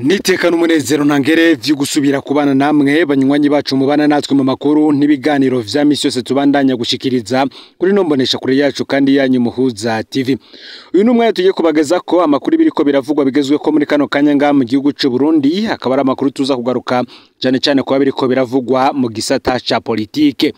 Niteka n'umunezero ntangere vyo gusubira kubana namwe banywanyi bacu mubana natwe mu makuru n'ibiganiro vya misi yose tubandanya gushikiriza kuri nombonesha kure yacu kandi yanyu Muhuza TV. Uyu ni umwanya tugiye kubageza ko amakuru biriko biravugwa bigezwe ko muri kano kanya ngaha mu gihugu c'u Burundi, akaba ari amakuru tuza kugaruka cyane cyane kuba biriko biravugwa mu gisata ca politike.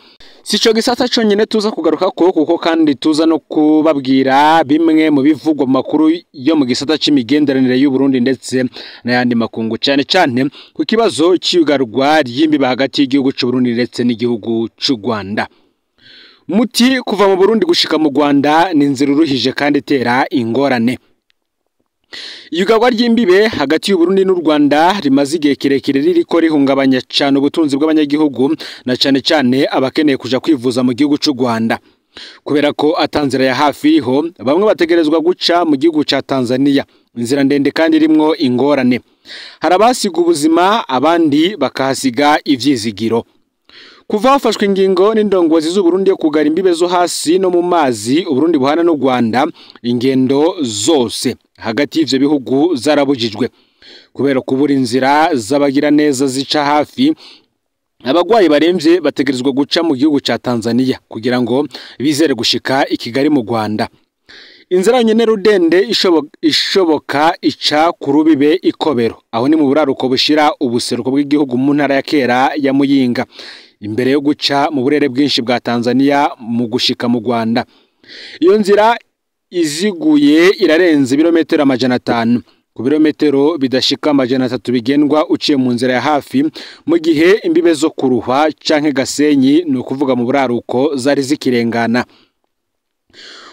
Sico gisata conyene tuza kugaruka ko kuko kandi tuza no kubabwira bimwe mu bivugwa mu makuru yo mu gisata c'imigenderanire y'u Burundi ndetse n'ayandi makungu, cyane cyane ku kibazo cy'iyugarwa ry'imbibe hagati y'igihugu c'u Burundi ndetse n'igihugu c'u Rwanda. Muti kuva mu Burundi gushika mu Rwanda ni inzira uruhije kandi itera ingorane. Iyugarwa ry'imbibe hagati y'u Burundi n'u Rwanda rimaze igihe kirekire ririko rihungabanya cyane ubutunzi bw'abanyagihugu na cyane cyane abakeneye kuja kwivuza mu gihugu c'u Rwanda. Kubera ko atanzira ya hafi iriho, bamwe bategerezwa guca mu gihugu ca Tanzania, inzira ndende kandi irimwo ingorane. Hari abasiga ubuzima, abandi bakahasiga ivyizigiro. Kuva hafashwe ingingo n'indongozi z'u Burundi yo kugara imbibe zo hasi no mu mazi Uburundi buhana n'u Rwanda, ingendo zose hagati y'ivyo bihugu zarabujijwe. Kubera kubura inzira z'abagira neza zica hafi, abagwayi baremvye bategerezwa guca mu gihugu ca Tanzania kugira ngo bizere gushika i Kigali mu Rwanda. Inzira nyene rudende ishoboka ica ku rubibe Ikobero, aho ni mu buraruko bushira ubuseruko bw'igihugu mu ntara ya kera ya Muyinga, imbere yo guca mu burere bwinshi bwa Tanzania mu gushika mu Rwanda. Iyo nzira iziguye irarenze ibirometero 500 ku birometero bidashika 300 bigendwa uciye mu nzira ya hafi, mu gihe imbibe zo kuruhwa canke Gasenyi, ni ukuvuga mu buraruko, zari zikirengana.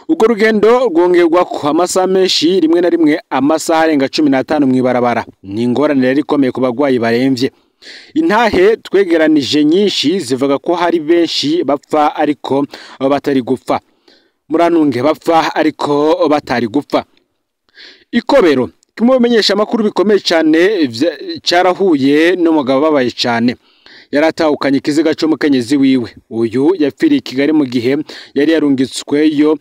Urwo rugendo rwongerwa ku amasaha menshi, rimwe na rimwe amasaha arenga 15 mw'ibarabara. Ni ingorane rero ikomeye ku bagwayi baremvye. Intahe twegeranije nyinshi zivuga ko hari benshi bapfa ariko batari gupfa. Muranunge bapfa ariko batari gupfa. Ikobero kimwe bimenyesha amakuru bikomeye cyane cyarahuye n'umugabo babaye cyane. Yaratahukanye ikiziga c'umukenyezi wiwe. Uyu yapfiriye i Kigali mu gihe yari yarungitsweyo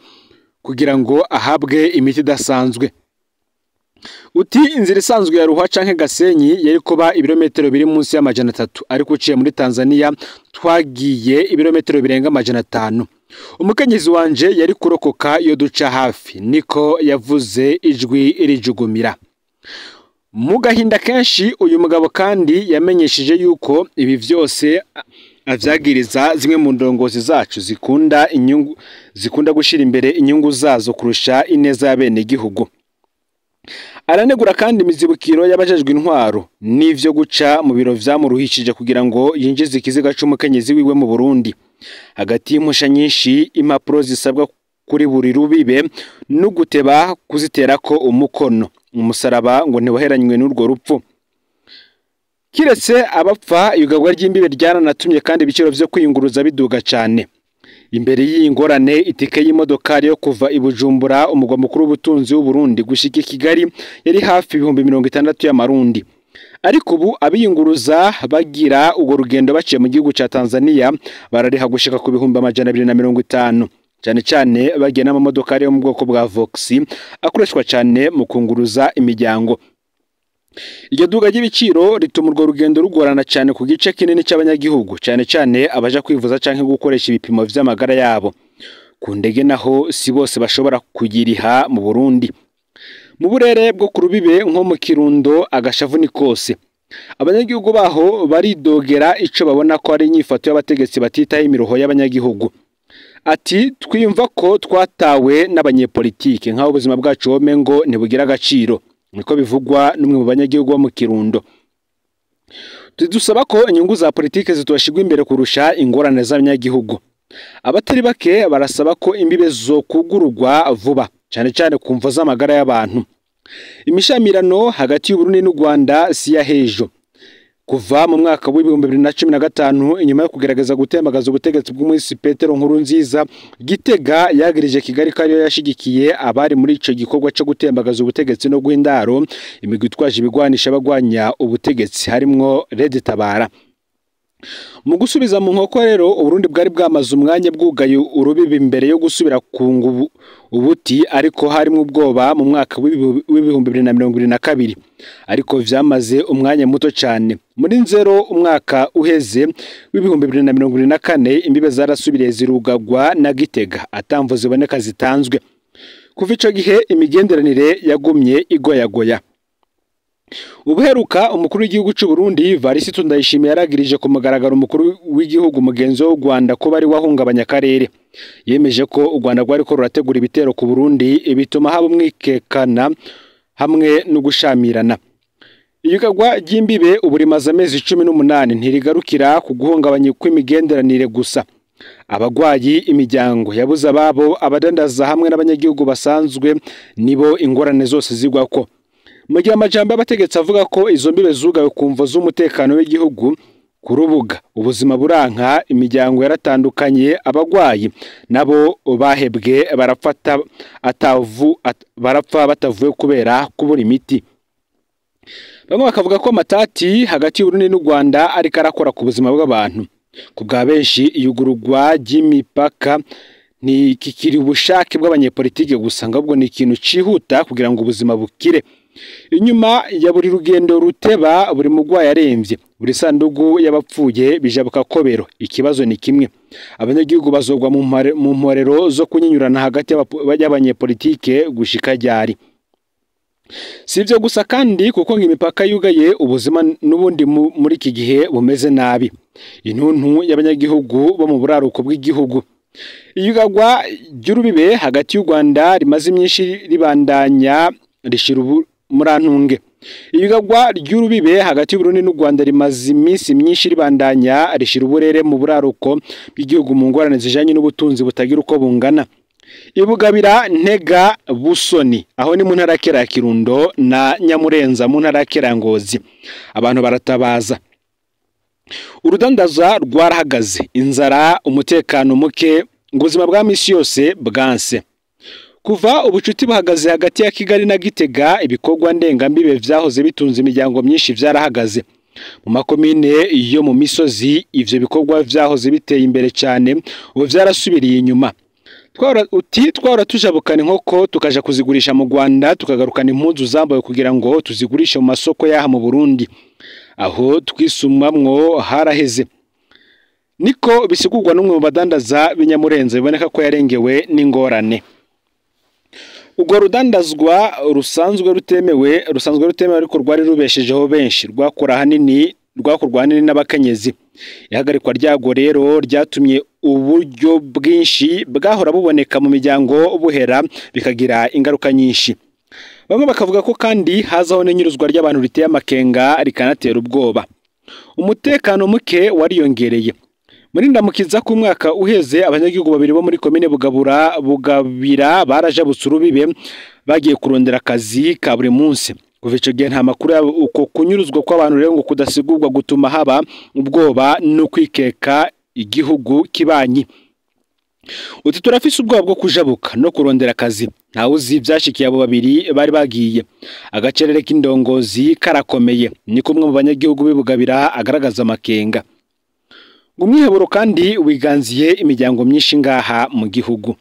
kugira ngo ahabwe imiti idasanzwe. Uti inzira isanzwe ya Ruhwa canke Gasenyi yari kuba ibirometero biri munsi ya 300, ariko uciye muri Tanzania twagiye ibirometero birenga 500. Umukenyezi wanje yari kurokoka iyo duca hafi, niko yavuze ijwi rijugumira. Mu gahinda kenshi uyu mugabo kandi yamenyesheje yuko ibi vyose avyagiriza zimwe mu ndongozi zacu zikunda inyungu, zikunda gushira imbere inyungu zazo kurusha ineza y'abene gihugu. Aranegura kandi imizibukiro y'abajejwe intwaro n'ivyo guca mu biro vyamuruhishije kugira ngo yinjize ikiziga c'umukenyezi wiwe mu Burundi. Hagati y'impusha nyinshi, impapuro zisabwa kuri buri rubibe no guteba kuziterako umukono, umusaraba ngo ntiwaheranywe n'urwo rupfu. Kiretse abapfa, iyugarwa ry'imbibe ryaranatumye kandi ibiciro vyo kwiyunguruza biduga cane. Imbere y'iyi ngorane, itike y'imodokari yo kuva i Bujumbura, umugwa mukuru w'ubutunzi w'u Burundi, gushika i Kigali yari hafi 60,000 y'amarundi. Ariko ubu abiyunguruza bagira urwo rugendo baciye mu gihugu ca Tanzania barariha gushika ku 250,000, cyane cyane bagiye n'amamodokari yo mu bwoko bwa Vox akoreshwa cyane mu kunguruza imiryango. Iryo duga ry'ibiciro rituma urwo rugendo rugorana cyane ku gice kinini c'abanyagihugu, cyane cyane abaja kwivuza canke gukoresha ibipimo vy'amagara yabo. Ku ndege naho si bose bashobora kugiriha mu Burundi. Mu burere bwo ku rubibe nko mu Kirundo agashavu ni kose. Abanyagihugu baho baridogera ico babona ko ari inyifato y'abategetsi batitaho imiruho y'abanyagihugu. Ati twiyumva ko twatawe n'abanyepolitike nk'aho ubuzima bwacu womengo ntibugira agaciro, niko bivugwa n'umwe mu banyagihugu bo mu Kirundo. Tudusaba ko inyungu za politike zitoshigwa imbere kurusha ingorane z'abanyagihugu. Abatari bake barasaba ko imbibe zo kugururwa vuba, cyane cyane ku mvo z'amagara y'abantu. Imishamirano hagati y'u Burundi n'u Rwanda si ya hejo. Kuva mu mwaka w'2015, inyuma yo kugerageza gutembagaza ubutegetsi bw'umuhisi Petero Nkurunziza, Gitega yagirije Kigali ko ariyo yashigikiye abari muri ico gikorwa co gutembagaza ubutegetsi no guhindaro imigwi itwaje ibigwanisha abagwanya ubutegetsi harimwo Red Tabara. Mu gusubiza mu nkoko rero, Uburundi bwari bwamaze umwanya bwugaye urubibi imbere yo gusubira kunga ubuti, ariko harimwo ubwoba mu mwaka w'2022, ariko vyamaze umwanya muto cane. Muri nzero umwaka uheze w'2024 imbibe zarasubiriye zirugagwa na Gitega atamvo ziboneka zitanzwe. Kuva ico gihe imigenderanire yagumye igoyagoya. Ubuheruka umukuru w'igihugu c'u Burundi Varisito Ndayishimiye yaragirije ku mugaragaro umukuru w'igihugu mugenzi w'u Rwanda ko bari wahungabanya akarere. Yemeje ko u Rwanda rwariko rurategura ibitero ku Burundi, bituma haba umwikekana hamwe no gushamirana. Iyugagwa ry'imbibe ubu rimaze amezi 18 ntirigarukira ku guhungabanya kw'imigenderanire gusa. Abagwayi, imiryango yabuze ababo, abadandaza hamwe n'abanyagihugu basanzwe nibo ingorane zose zigwako. Mu gihe amajambo y'abategetsi avuga ko izo mbibe zugawe ku mvo z'umutekano w'igihugu, ku rubuga ubuzima buranka, imiryango yaratandukanye, abagwayi nabo bahebwe barapfa batavuye kubera kubura imiti. Bamwe bakavuga ko amatati hagati y'Uburundi n'u Rwanda ariko arakora ku buzima bw'abantu. Ku bwa benshi iyugururwa ry'imipaka ntikikiri ubushake bw'abanyepolitike gusa, ahubwo ni ikintu cihuta kugira ngo ubuzima bukire. Inyuma ya buri rugendo ruteba, buri mugwayi aremvye, buri sandugu y'abapfuye bijabuka kobero. Ikibazo ni kimwe, abanyagihugu bazogwa mu mporero zo kunyinyurana hagati y'abanyepolitike gushika ryari? Si ivyo gusa kandi, kuko ngo imipaka yugaye ubuzima n'ubundi muri iki gihe bumeze nabi. Intuntu y'abanyagihugu bo mu buraruko bw'igihugu. Iyugagwa ry'urubibe hagati y'u Rwanda rimaze imyinshi ribandanya rishira murantunge. Iyugagwa ry'urubibe hagati y'Uburundi n'u Rwanda rimaze iminsi myinshi ribandanya rishira uburere mu buraruko bw'igihugu mu ngorane zijanye n'ubutunzi butagira uko bungana. Ibugabira, Ntega, Busoni aho ni mu ntara ya Kirundo na Nyamurenza mu ntara ya Ngozi, abantu baratabaza. Urudandaza rwarahagaze, inzara, umutekano muke, ubuzima bwa misi yose bwanse. Kuva ubucuti buhagaze hagati ya Kigali na Gitega, ibikorwa ndengambibe vyahoze bitunze imiryango myinshi vyarahagaze. Mu makomine yo mu misozi ivyo bikorwa vyahoze biteye imbere cyane ubu vyarasubiriye inyuma. Twahora tujabukana inkoko tukaja kuzigurisha mu Rwanda, tukagarukana impuzu zambawe kugira ngo tuzigurishe mu masoko yaha mu Burundi. Aho twisumamwo haraheze. Niko bisigurwa n'umwe mu badandaza b'Inyamurenza, biboneka ko yarengewe n'ingorane. Urwo rudandazwa rusanzwe rutemewe ariko rwari rubeshejeho benshi, rwakorwa ahanini n'abakenyezi. Ihagarikwa ryago rero ryatumye uburyo bwinshi bwahora buboneka mu miryango buhera, bikagira ingaruka nyinshi. Bamwe bakavuga ko kandi hazaho n'inyuruzwa ry'abantu riteye amakenga rikanatera ubwoba. Umutekano muke wariyongereye. Muri ndamukiza ku mwaka uheze, abanyagihugu babiri bo muri komine Bugabira barajabutse urubibe bagiye kurondera akazi ka buri munsi. Kuva ico gihe nta makuru yabo. Uko kunyuruzwa kw'abantu rero ngo kudasigurwa gutuma haba ubwoba no kwikeka igihugu kibanyi. Uti turafise ubwoba bwo kujabuka no kurondera akazi. Ntawe uzi ivyashikiye abo babiri bari bagiye. Agacerere k'indongozi karakomeye, niko umwe mu banyagihugu b'Ibugabira agaragaza amakenga. Umwiheburo kandi wiganziye imiryango myinshi ngaha mu gihugu.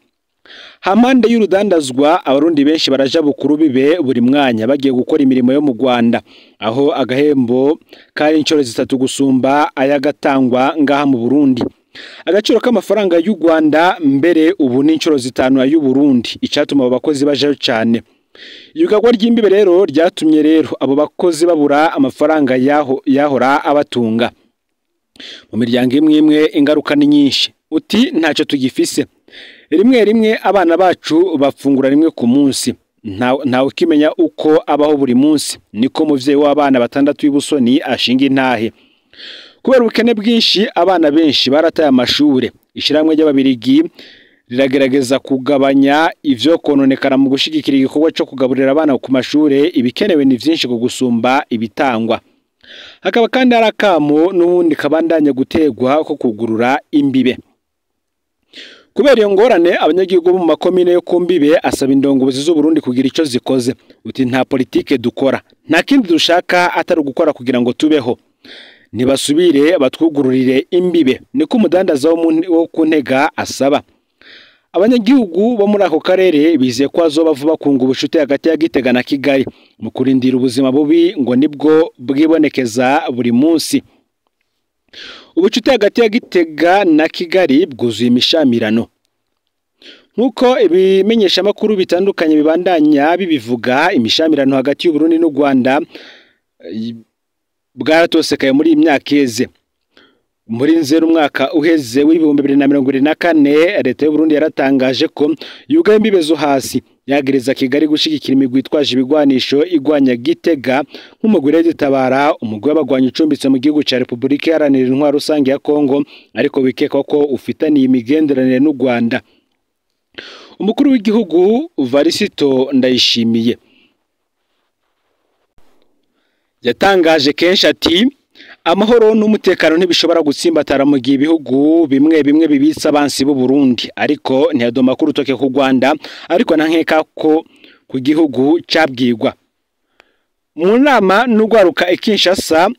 Hampande y'urudandazwa, abarundi benshi barajabuka urubibe buri mwanya bagiye gukora imirimo yo mu Rwanda, aho agahembo kari inshuro 3 gusumba ayagatangwa ngaha mu Burundi. Agaciro k'amafaranga y'u Rwanda mbere ubu ni inshuro 5 ay'u Burundi, icatuma abo bakozi bajayo cane. Iyugagwa ry'imbibe rero ryatumye rero abo bakozi babura amafaranga yahora abatunga. Mu miryango imwe imwe ingaruka ni nyinshi. Uti ntacyo tugifise. Rimwe rimwe abana bacu bafungura rimwe ku munsi. Ntawe ukimenya uko abaho buri munsi. Niko muvyeyi w'abana 6 w'Ibusoni ashinga intahe. Kubera ubukene bwinshi abana benshi barataye amashure. Ishiramwe ry'ababirigi riragerageza kugabanya ivyo kononekara mu gushigikira igikorwa cyo kugaburira abana ku mashure. Ibikenewe ni vyinshi gusumba ibitangwa. Hakaba kandi hari akamo n'ubundi kabandanya gutegwa ko kugurura imbibe. Kubera iyo ngorane, abanyagihugu bo mu makomine yo ku mbibe asaba indongozi z'u Burundi kugira ico zikoze. Uti nta politike dukora, nta kindi dushaka atari ugukora kugira ngo tubeho. Nibasubire batwugururire imbibe, niko umudandaza wo ku Ntega asaba. Abanyagihugu bo muri ako karere bizeye ko hazoba vuba kunga ubucuti hagati ya Gitega na Kigali mu kurindira ubuzima bubi ngo nibwo bwibonekeza buri munsi. Ubucuti hagati ya Gitega na Kigali bwuzuye imishamirano. Nkuko ibimenyeshamakuru bitandukanye bibandanya bibivuga, imishamirano hagati y'u Burundi n'u Rwanda bwaratosekaye muri iyi myaka iheze. Muri Nzeri umwaka uheze w'2024, leta y'u Burundi yaratangaje ko yugaye imbibe zo hasi, yagereza Kigali gushigikira imigwi itwaje ibigwanisho igwanya Gitega nk'umugwi Red-Tabara, umugwi w'abagwanyi ucumbitse mu gihugu ca Repubulika Iharanira Intwaro Rusange ya Kongo, ariko bikekwa ko ufitaniye imigenderanire n'u Rwanda. Umukuru w'igihugu Varisito Ndayishimiye yatangaje kenshi ati amahoro n'umutekano ntibishobora gutsimbatara mu gihe ibihugu bimwe bimwe bibitsa abansi b'u Burundi, ariko ntiyadoma ko urutoke ku Rwanda, ariko na nkeka ko ku gihugu cabwirwa. Mu nama n'ugwaruka i Kinshasa,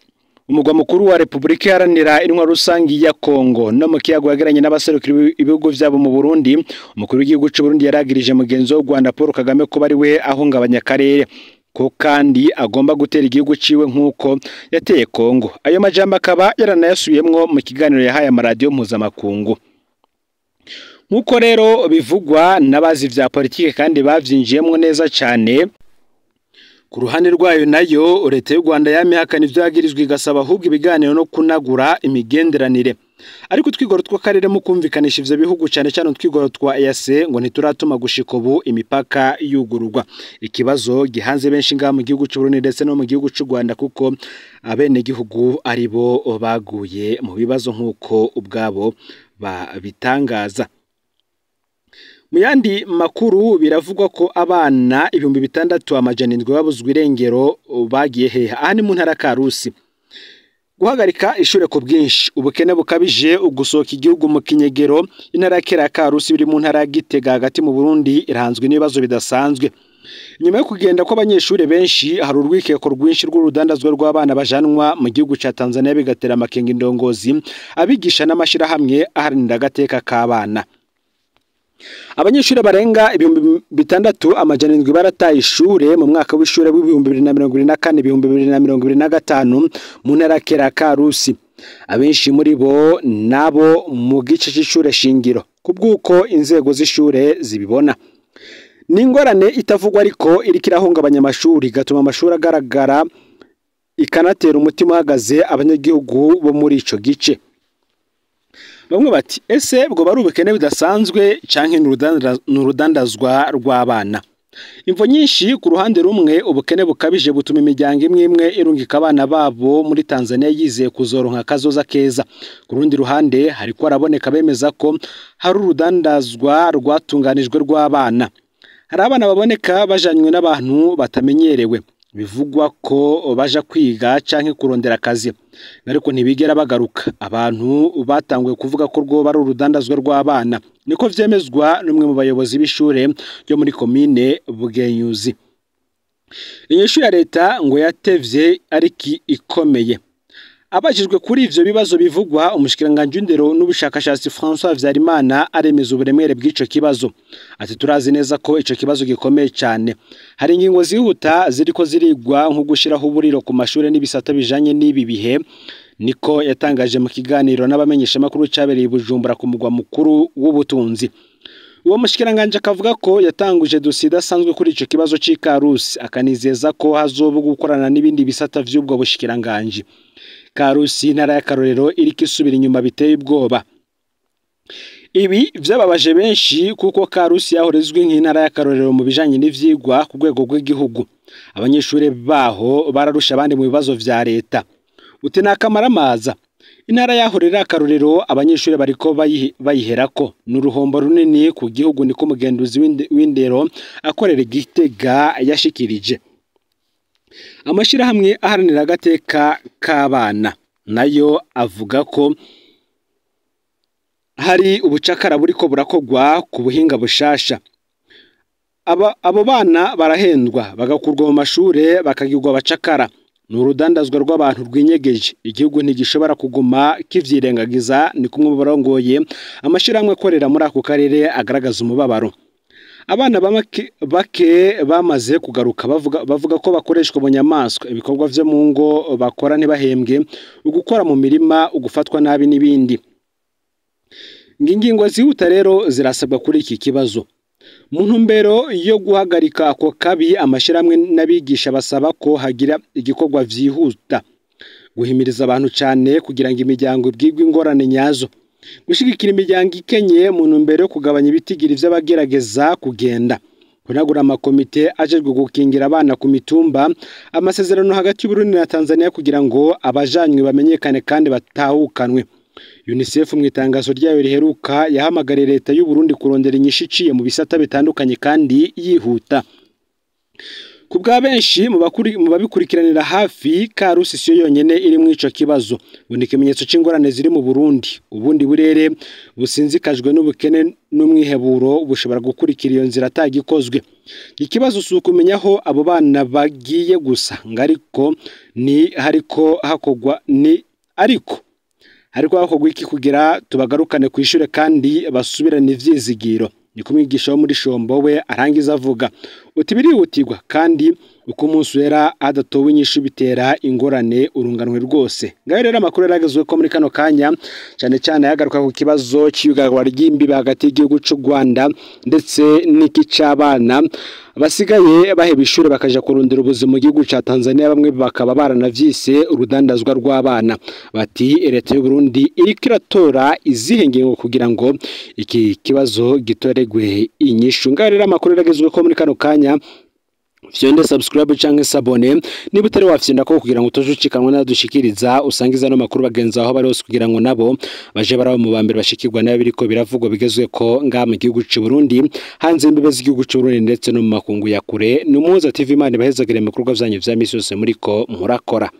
umugwa mukuru wa Repubulika Iharanira Intwaro Rusangi ya Kongo, no mu kiyago yagiranye n'abaserukira ibihugu vyabo mu Burundi, umukuru w'igihugu c'u Burundi yaragirije mugenzi w'u Rwanda Paul Kagame ko bari we ahungabanya akarere, ko kandi agomba gutera igihugu ciwe nk'uko yateye Kongo. Ayo majambo akaba yaranayasubiyemwo mu kiganiro yahaye amaradiyo mpuzamakungu. Nk'uko rero bivugwa n'abazi vya politike kandi bavyinjiyemwo neza cane, ku ruhande rwayo nayo leta y'u Rwanda yamihakana ivyo yagirizwa, igasaba ahubwo ibiganiro no kunagura imigenderanire. Ariko utwigoro tw'akarere mu kumvikanisha ivyo bihugu, cane cane utwigoro twa EAC, ngo ntituratuma gushika ubu imipaka yugururwa. Ikibazo gihanze benshi ngaha mu gihugu c'u Burundi ndetse no mu gihugu c'u Rwanda, kuko abenegihugu aribo baguye mu bibazo nk'uko ubwabo babitangaza. Mu yandi makuru, biravugwa ko abana 6700 babuzwe irengero bagiye hehe. Aha ni mu ntara Karusi. Guhagarika ishure ku bwinshi, ubukene bukabije, ugusohoka igihugu mu kinyegero, intara ya kera ya Karusi biri mu ntara ya Gitega hagati mu Burundi irahanzwe n'ibibazo bidasanzwe. Nyuma yo kugenda kw'abanyeshure benshi, hari urwikeko rwinshi rw'urudandazwa rw'abana bajanwa mu gihugu ca Tanzania, bigatera amakenga indongozi, abigisha n'amashirahamwe aharanira agateka k'abana. Abanyeshure barenga 6700 barataye ishure mu mwaka w'ishure w'2024 2025 mu ntara ya kera ya Karusi. Abenshi muri bo nabo mu gice c'ishure shingiro, kubw'uko inzego z'ishure zibibona. Ni ingorane itavugwa ariko iriko irahungabanya amashuri, igatuma amashuri agaragara, ikanatera umutima uhagaze abanyagihugu bo muri ico gice. Bamwe bati ese bwo bari ubukene budasanzwe canke n'urudandazwa rw'abana? Imvo nyinshi. Ku ruhande rumwe, ubukene bukabije butuma imiryango imwe imwe irungika abana babo muri Tanzania yizeye kuzoronka akazoza keza. Ku rundi ruhande, hariko haraboneka bemeza ko hari urudandazwa rwatunganijwe rw'abana. Hari abana baboneka bajanywe n'abantu batamenyerewe, bivugwa ko baja kwiga canke kurondera akazi, ariko ntibigera bagaruka. Abantu batanguye kuvuga ko rwoba ari urudandazwa rw'abana, niko vyemezwa n'umwe mu bayobozi b'ishure ryo muri komine Bugenyuzi. Inyishu ya leta ngo yatevye ariko ikomeye. Abajijwe kuri ivyo bibazo bivugwa, umushikiranganji w'indero n'ubushakashatsi François Habyarimana aremeza uburemere bw'ico kibazo. Ati turazi neza ko ico kibazo gikomeye cane. Hari ingingo zihuta ziriko zirigwa nko gushiraho uburiro ku mashure n'ibisata bijanye n'ibi bihe, niko yatangaje mu kiganiro n'abamenyeshamakuru cabereye i Bujumbura ku mugwa mukuru w'ubutunzi. Uwo mushikiranganji akavuga ko yatanguje dosiye idasanzwe kuri ico kibazo c'Ikarusi, akanizeza ko hazoba gukorana n'ibindi bisata vy'ubwo bushikiranganji. Karusi, intara y'akarorero, iriko isubira inyuma biteye ubwoba. Ibi vyababaje benshi kuko Karusi yahora izwi nk'intara y'akarorero mu bijanye n'ivyigwa ku rwego rw'igihugu. Abanyeshure baho bararusha abandi mu bibazo vya leta. Uti ni akamaramaza. Intara yahora iri akarorero, abanyeshure bariko bayiherako. Ni uruhombo runini ku gihugu, niko umugenduzi w'indero akorera Igitega yashikirije. Amashirahamwe aharanira agateka k'abana nayo avuga ko hari ubucakara buriko burakorwa ku buhinga bushasha. Abo bana barahendwa bagakurwa mu mashure bakagirwa abacakara. Ni urudandazwa rw'abantu rwinyegeje, igihugu ntigishobora kuguma kivyirengagiza, ni kumwe mu barongoye amashirahamwe akorera muri ako karere agaragaza umubabaro. Abana bake bamaze kugaruka bavuga ko bakoreshwa mu nyamaswa, ibikorwa vyo mu ngo bakora ntibahembwe, ugukora mu mirima, ugufatwa nabi n'ibindi. Ingingo zihuta rero zirasabwa kuri iki kibazo. Mu ntumbero yo guhagarika ako kabi, amashirahamwe n'abigisha basaba ko hagira igikorwa vyihuta, guhimiriza abantu cane kugira ngo imiryango ibwirwe ingorane nyazo, gushigikira imiryango ikenye mu ntumbero yo kugabanya ibitigiri vy'abagerageza kugenda, kunagura amakomite ajejwe gukingira abana ku mitumba, amasezerano hagati y'Uburundi na Tanzania kugira ngo abajanywe bamenyekane kandi batahukanwe. UNICEF mu itangazo ryayo riheruka yahamagariye leta y'u Burundi kurondera inyishu iciye mu bisata bitandukanye kandi yihuta. Ku bwa benshi mu babikurikiranira hafi, Karusi siyo yonyene iri mu ico kibazo, ngo ni ikimenyetso c'ingorane ziri mu Burundi. Ubundi burere businzikajwe n'ubukene n'umwiheburo bushobora gukurikira iyo nzira atagikozwe. Ikibazo si ukumenya aho abo bana bagiye gusa, ngo ariko ni hariko hakorwa ni ariko hariko hakorwa iki kugira tubagarukane kw'ishure kandi basubirane ivyizigiro. Ni kumwigisha wo muri Shombo we arangiza avuga uti birihutirwa kandi uko umunsi wera adatowe inyishu bitera ingorane urunganwe rwose. Ngayo rero amakuru yaragezwe ko muri kano kanya cyane cyane yagaruka ku kibazo cy'iyugarwa ry'imbibe hagati y'igihugu c'u Rwanda ndetse n'iki c'abana basigaye baheba ishure bakaja kurondera ubuzima mu gihugu ca Tanzania, bamwe bakaba baranavyise urudandazwa rw'abana. Bati leta y'u Burundi iriko iratora izihe ngingo kugira ngo iki kibazo gitoregwe inyishu. Ngayo rero amakuru yaragezwe ko muri kano kanya. Fyonde subscribe canke sabone niba utari wafyonda ko kugira ngo utojucikanwa nadushikiriza, usangiza no makuru bagenza aho bari hose kugira ngo nabo baje barabo mu bambere bashikirwa nayo biriko biravugwa bigezwe ko nga mu gihugu c'u Burundi, hanze imbibe z'igihugu c'u Burundi ndetse no mu makungu ya kure. Ni Umuhuza TV, Imana ibahezagire mu bikorwa vyanyu vya misi yose muriko murakora.